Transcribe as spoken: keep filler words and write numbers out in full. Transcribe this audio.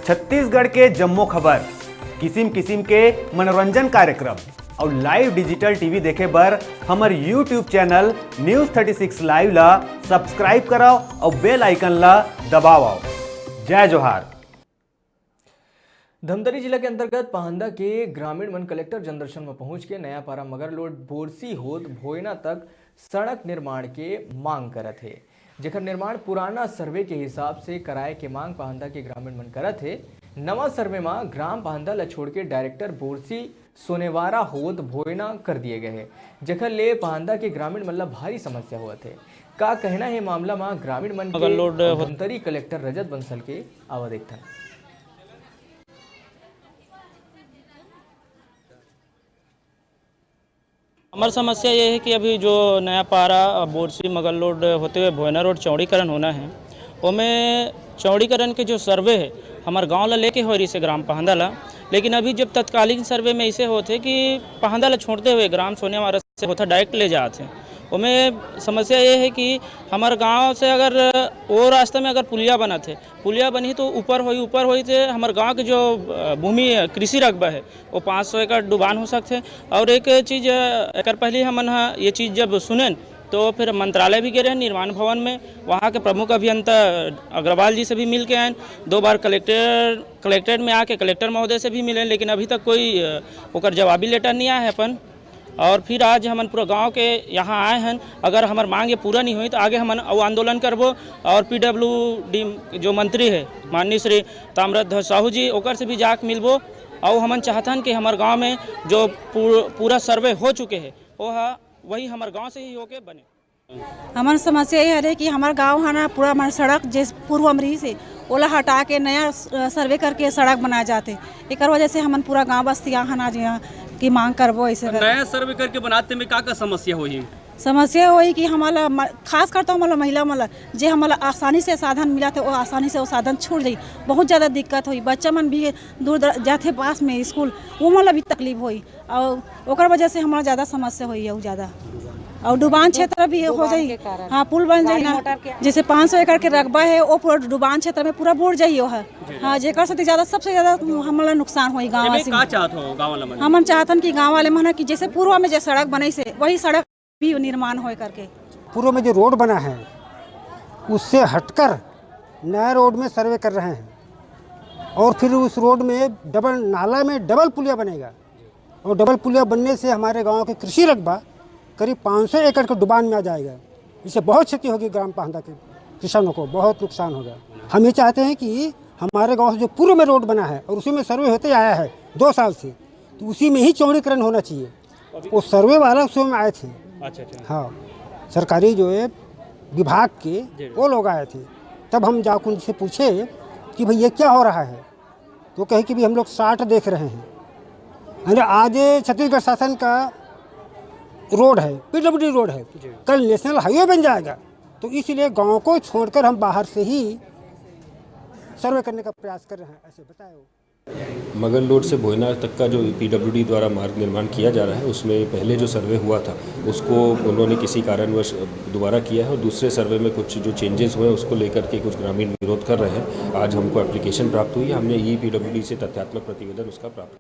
छत्तीसगढ़ के जम्मो खबर, किसिम किसिम के मनोरंजन कार्यक्रम अउ live digital T V देखे बर हमर YouTube channel News thirty six Live ला subscribe करव अउ bell icon ला दबावव। जय जोहार। धमतरी जिला के अंतर्गत पाहंदा के ग्रामीण मन कलेक्टर जनदर्शन म पहुंच के नयापारा मगरलोड बोरसी होत भोयना तक सड़क निर्माण के मांग करत हे, जेकर निर्माण पुराना सर्वे के हिसाब से कराए के मांग पाहंदा के ग्रामीण मन करत हे। नवा सर्वे म ग्राम पाहंदा ल छोड़ के डायरेक्टर बोरसी सोनेवारा होत भोयना कर दिए गए हे, जेकर ले पाहंदा के ग्रामीण मन ल भारी समस्या होवत हे। का कहना हे मामला म ग्रामीण मन के? मगरलोड अउ होत- धमतरी कलेक्टर रजत बंसल के आवा देखथन। हमार समस्या ये है कि अभी जो नयापारा, बोरसी, मगरलोड होते हुए भोयना रोड चौड़ीकरण होना है, ओमे चौड़ीकरण के जो सर्वे है, हमार गांव ला लेके हो रही से ग्राम पहांदा ला, लेकिन अभी जब तत्कालीन सर्वे में ऐसे होते कि पहांदा ला छोड़ते हुए ग्राम सोनेवारा से होता डायरेक्ट ले जाते हैं। ओमे समस्या ये है कि हमार गांव से अगर वो रास्ते में अगर पुलिया बनत है, पुलिया बनही तो ऊपर होई, ऊपर होई ते हमर गांव के जो, अ, भूमि है, कृषि रकबा है, वो पाँच सौ एकड़ डुबान हो सकथे। और एक चीज, अ, एकर पहले हमन ह ये चीज जब सुनेन तो फिर मंत्रालय भी गए रहे निर्माण भवन में, वहाँ के प्रमुख अभियंता अग्रवाल जी से भी मिल के आएन, दो बार कलेक्टर, कलेक्ट्रेट में आके कलेक्टर महोदय से भी मिले, लेकिन अभी तक कोई, अ, ओकर जवाबी लेटर नहीं आया है अपन। और फिर आज हमन पूरा गांव के यहाँ आए हन। अगर हमर मांग ये पूरा नहीं होई तो आगे हमन अउ आंदोलन करबो। और पीडब्ल्यूडी जो मंत्री है माननीय श्री ताम्रध्वज साहू जी, ओकर से भी जाके मिलबो। और हमन चाहतन कि हमर गांव में जो पू-, पूरा सर्वे हो चुके है, वो ह-, वही हमर गांव से ही होके बने। हमर समस्या ये हरे कि हमर गांव ह ना पूरा हमर सड़क जे पूर्व म रहिस हे, ओला हटा के नया स-, सर्वे करके सड़क बनाए जाथे। एकर वजह से हमन पूरा गांव बस्ती ह ना जे ह कि मांग करबो ऐसे करके। नया सर्वे करके बनाते में का का समस्या होही? समस्या होही कि हमला म-, खास कर तो हमला महिला मन ला जे हमला आसानी से साधन मिलत हे, वो आसानी से वो साधन छूट जाही। बहुत ज़्यादा दिक्कत होही। बच्चा मन भी दूर दर-, जाथे पास में स्कूल, वो मन ला भी तकलीफ होही। और ओकर वजह से हमारा ज़्यादा समस्या होई है, ज़्यादा। और डुबान क्षेत्र भी हो जाई। हाँ, पुल बन जाई ना। जैसे पाँच सौ एकड़ के रकबा है, वो पूरा डुबान क्षेत्र में पूरा बूड़ जाई वो है। हाँ, जेकर से ज़्यादा, सबसे ज़्यादा हमारा नुकसान होई गाँव वासी में। चाहत हो गाँव वाला मन? हमन चाहतन कि गाँव वाले मन कि जैसे पूर्व में जो सड़क बनई से, वही सड़क भी निर्माण होए करके। पूर्व में जो रोड बना है, उससे हटकर नया रोड में सर्वे कर रहे हैं और फिर उस रोड में डबल नाला में डबल पुलिया बनेगा। और डबल पुलिया बनने से हमारे गांव के कृषि रकबा करीब पाँच सौ एकड़ के डुबान में आ जाएगा। इससे बहुत क्षति होगी ग्राम पाहंदा के किसानों को, बहुत नुकसान होगा। हम ये चाहते हैं कि हमारे गांव से जो पूर्व में रोड बना है और उसी में सर्वे होते आया है दो साल से, तो उसी में ही चौड़ीकरण होना चाहिए। वो सर्वे वाला उस समय आए थे। अच्छा, अच्छा। हाँ, सरकारी जो है विभाग के, जी। वो लोग आए थे। तब हम जाकर उनसे पूछे कि भाई, ये क्या हो रहा है? तो कहे कि भाई, हम लोग साठ देख रहे हैं। अरे, आज छत्तीसगढ़ शासन का रोड है, पीडब्ल्यूडी रोड है, जी। कल नेशनल हाईवे बन जाएगा, तो इसलिए गांव को छोड़कर हम बाहर से ही सर्वे करने का प्रयास कर रहे हैं, ऐसे बताए वो। मगरलोड से भोयना तक का जो पीडब्ल्यूडी द्वारा मार्ग निर्माण किया जा रहा है, उसमें पहले जो सर्वे हुआ था, उसको उन्होंने किसी कारणवश दोबारा किया है और दूसरे सर्वे में कुछ जो चेंजेस हुए हैं, उसको लेकर के कुछ ग्रामीण विरोध कर रहे हैं। आज हमको एप्लीकेशन प्राप्त हुई है, हमने ई पीडब्ल्यूडी से तथ्यात्मक प्रतिवेदन उसका प्राप्त